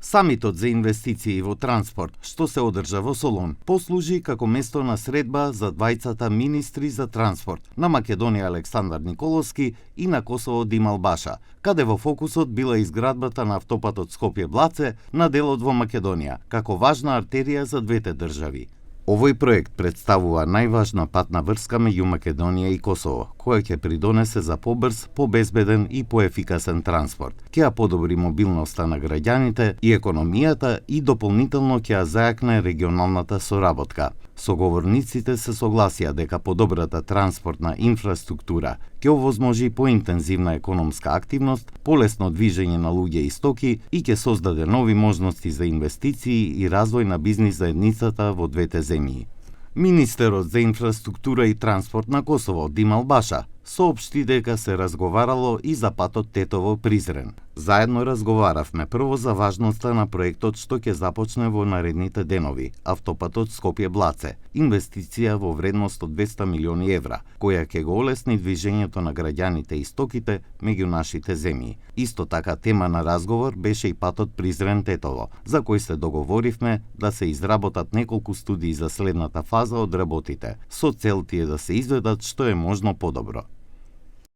Самитот за инвестиции во транспорт, што се одржа во Солун, послужи како место на средба за двајцата министри за транспорт, на Македонија Александар Николовски и на Косово Димал Баша, каде во фокусот била изградбата на автопатот Скопје-Блаце на делот во Македонија, како важна артерија за двете држави. Овој проект представува најважна патна врска меѓу Македонија и Косово, која ќе придонесе за побрз, побезбеден и поефикасен транспорт. Ќе ја подобри мобилноста на граѓаните и економијата и дополнително ќе ја зајакне регионалната соработка. Соговорниците се согласија дека подобрата транспортна инфраструктура ќе овозможи поинтензивна економска активност, полесно движење на луѓе и стоки и ќе создаде нови можности за инвестиции и развој на бизнис заедницата во двете земји. Министерот за инфраструктура и транспорт на Косово Димал Баша соопшти дека се разговарало и за патот Тетово-Призрен. Заедно разговаравме прво за важноста на проектот што ќе започне во наредните денови, автопатот Скопје-Блаце, инвестиција во вредност од 200 милиони евра, која ќе го олесни движењето на граѓаните и стоките меѓу нашите земји. Исто така тема на разговор беше и патот Призрен-Тетово, за кој се договоривме да се изработат неколку студии за следната фаза од работите, со цел тие да се изведат што е можно подобро.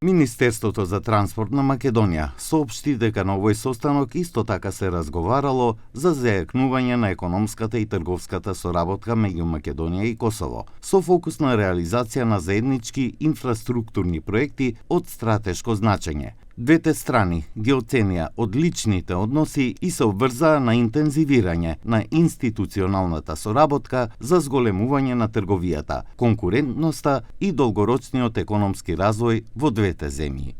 Министерството за транспорт на Македонија соопшти дека на овој состанок исто така се разговарало за зајакнување на економската и трговската соработка меѓу Македонија и Косово, со фокус на реализација на заеднички инфраструктурни проекти од стратешко значење. Двете страни ги оценија одличните односи и се обврзаа на интензивирање на институционалната соработка за зголемување на трговијата, конкурентноста и долгорочниот економски развој во двете земји.